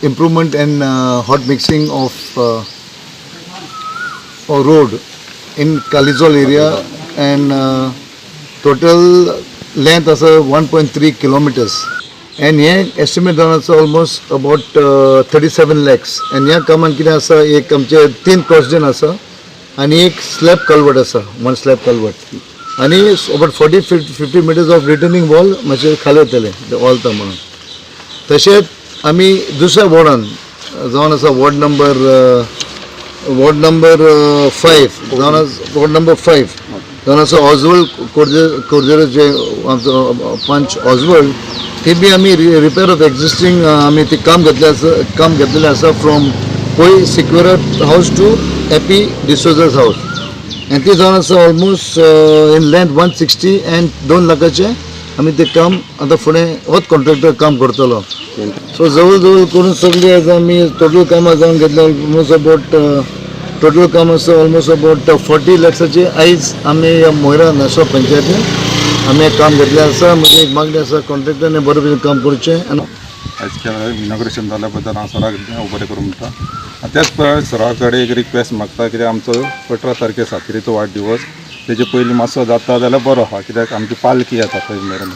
improvement and hot mixing of road in Kalizol area and total length आसा 1.3 kilometers and हे estimate जावन आसा almost about 37 lakhs. And ह्या कामान कितें आसा, एक आमचे 3 क्रॉस ड्रेन आसा आनी एक स्लॅब कल्वर्ट आसा, 1 स्लॅब कल्वर्ट आनी about 40-50 meters of retaining wall मातशें खाली वतलें वॉलता म्हणून. तशेंच आमी दुसऱ्या वॉर्डान जावन आसा वॉर्ड नंबर 5 जावन आसा, वॉर्ड नंबर 5 जावन आसा ऑजवल्ड कोर्जेरो, जे आमचो पंच ऑजवल्ड, ती बी आमी रिपेर ऑफ एक्झिस्टींग आमी ती काम घेतलें आसा, काम घेतलेलें आसा from Poi Sequeira house to Happy D'Souza's house आनी ती जावन आसा almost in length 160 and 2 लाखाचें आमी तें काम आतां फुडें होच कॉन्ट्रॅक्टर काम करतलो. सो जवळ जवळ करून सगळीं आज आमी टोटल कामां जावन घेतले ऑलमोस्ट अबाउट टोटल काम आसा ऑलमोस्ट अबाउट 40 लॅक्साचे. आयज आमी ह्या मोयरा नासो पंचायतीन आमी हें काम घेतलें आसा. म्हजी एक मागणी आसा, कॉन्ट्रॅक्टरान बरे भशेन काम करचें आनी आयज इनॉग्रेशन जाल्या बद्दल हांव सराक देव बरें करूं म्हणटा आनी त्याच प्रमाणे सरा कडेन एक रिक्वेस्ट मागता, कित्याक आमचो 18 तारखेर सातेरीचो वाडदिवस, तेजे पयलीं मातसो जाता जाल्यार बरो आहा, कित्याक आमची पालकी येता थंय मेरेन.